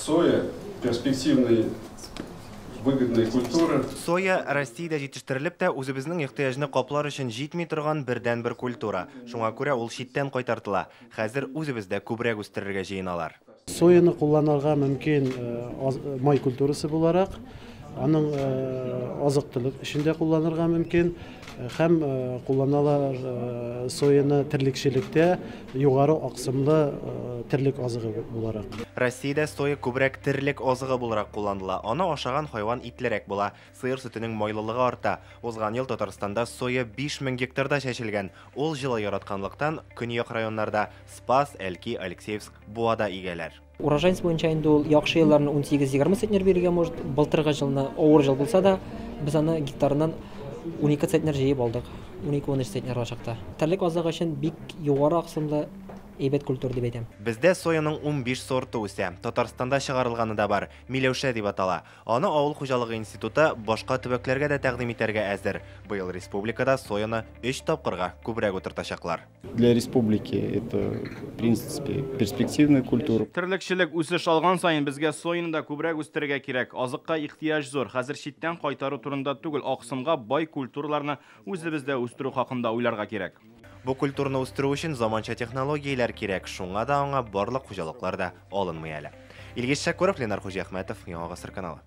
Соя перспективный, выгодная культура. Соя Россиядә җитештерелеп тә, үзебезнең ихтыяҗны каплар өчен җитми торган бердәнбер культура. Шуңа күрә ул читтән кайтартыла. Хәзер үзебездә күбрәк үстерергә җыеналар. Сояны кулланырга мөмкин май культурасы буларак, аның азык-төлек эчендә кулланырга мөмкин һәм кулланалар сояны терлекчелектә югары аксымлы терлек азыгы буларак. Россиядә соя күбрәк терлек азыгы буларак кулланыла. Аны ашаган хайван итлерәк була. Сыер сөтенең майлылыгы арта. Узган ел Татарстанда соя 5000 гектарда чәчелгән. Ул җылы яратканлыктан көньяк районнарда Спас, Әлки, Алексеевск, Буада игәләр. Урожайность буенча инде ул яхшы елларны 18-20 центнер бирергә может. Былтыргы елны авыр ел булса да, без аны гектарыннан 12 центнер җыеп алдык. 12-13 центнер чакта. Терлек азыгы өчен бик югары аксымлы әйбәт культура дип әйтәм. Бездә сояның 15 сорты үсә. Татарстанда чыгарылганы да бар. Миләүшә дип атала. Аны авыл хуҗалыгы институты башка төбәкләргә дә тәкъдим итәргә әзер. Быел республикада сояны 3 тапкырга күбрәк утыртачаклар. Для республики это, в принципе, перспективная культура. Терлекчелек үсеш алган саен безгә сояны да күбрәк үстерергә кирәк. Азыкка ихтыяҗ зур. Хәзер читтән кайтару турында түгел, аксымга бай культураларны үзебездә үстерү хакында уйларга кирәк. Бу культураны үстерү өчен заманча технологияләр кирәк. Шуңа да аңа барлык хуҗалыклар да алынмый әле. Илгиз Шәкүров, Ленар Хуҗиәхмәтов, Яңа Гасыр каналы.